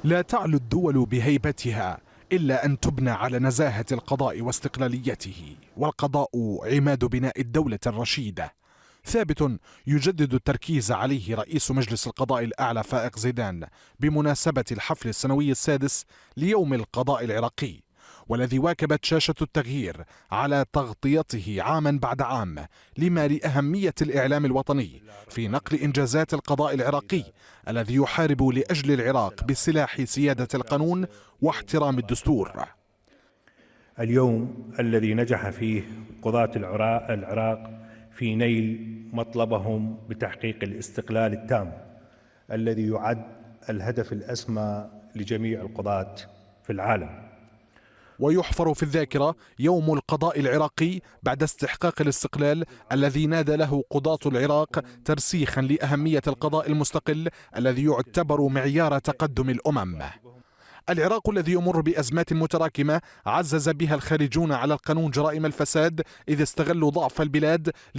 لا تعلو الدول بهيبتها إلا أن تبنى على نزاهة القضاء واستقلاليته، والقضاء عماد بناء الدولة الرشيدة، ثابت يجدد التركيز عليه رئيس مجلس القضاء الأعلى فائق زيدان بمناسبة الحفل السنوي السادس ليوم القضاء العراقي، والذي واكبت شاشة التغيير على تغطيته عاما بعد عام لما لأهمية الإعلام الوطني في نقل إنجازات القضاء العراقي الذي يحارب لأجل العراق بسلاح سيادة القانون واحترام الدستور. اليوم الذي نجح فيه قضاة العراق في نيل مطلبهم بتحقيق الاستقلال التام الذي يعد الهدف الأسمى لجميع القضاة في العالم. ويحفر في الذاكرة يوم القضاء العراقي بعد استحقاق الاستقلال الذي نادى له قضاة العراق ترسيخا لأهمية القضاء المستقل الذي يعتبر معيار تقدم الأمم. العراق الذي يمر بأزمات متراكمة عزز بها الخارجون على القانون جرائم الفساد إذ استغلوا ضعف البلاد